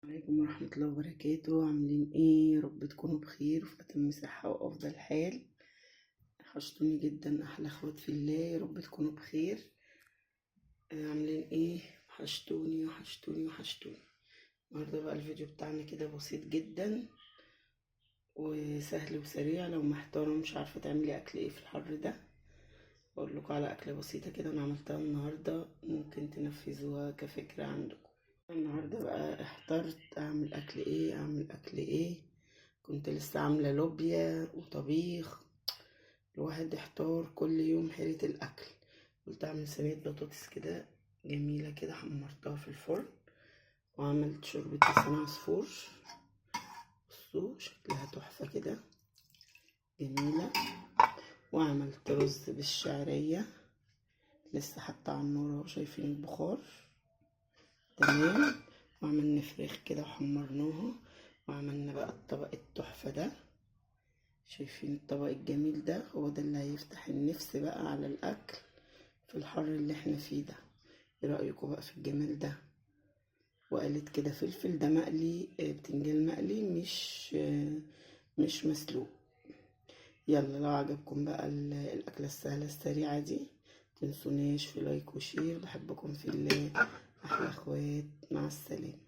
عليكم ورحمة الله وبركاته. عاملين ايه؟ يا رب تكونوا بخير وفي أتم صحة وأفضل حال. وحشتوني جدا، أحلى اخوات في الله، يا رب تكونوا بخير. عاملين ايه؟ وحشتوني وحشتوني وحشتوني. النهارده بقى الفيديو بتاعنا كده بسيط جدا وسهل وسريع. لو محتارة مش عارفة تعملي أكل ايه في الحر ده، بقول لكم على أكلة بسيطة كده أنا عملتها النهاردة، ممكن تنفذوها كفكرة عندكم. النهاردة بقى احترت أعمل أكل ايه، أعمل أكل ايه. كنت لسه عاملة لوبيا وطبيخ، الواحد احتار كل يوم حيرة الأكل. قلت أعمل صينية بطاطس كده جميلة كده، حمرتها في الفرن وعملت شوربة لسان عصفور. بصوا شكلها تحفة كده، جميلة. وعملت رز بالشعرية لسه حاطة على النار اهو، شايفين البخار تمام. وعملنا فراخ كده وحمرناها، وعملنا بقى الطبق التحفة ده. شايفين الطبق الجميل ده؟ هو ده اللي هيفتح النفس بقى على الأكل في الحر اللي احنا فيه ده. ايه رأيكم بقى في الجمال ده؟ وقالت كده فلفل ده مقلي، بتنجان مقلي مش مسلوق. يلا لو عجبكم بقى الأكلة السهلة السريعة دي، متنسوناش في like و share. بحبكم في الله، أحلى أخوات، مع السلامة.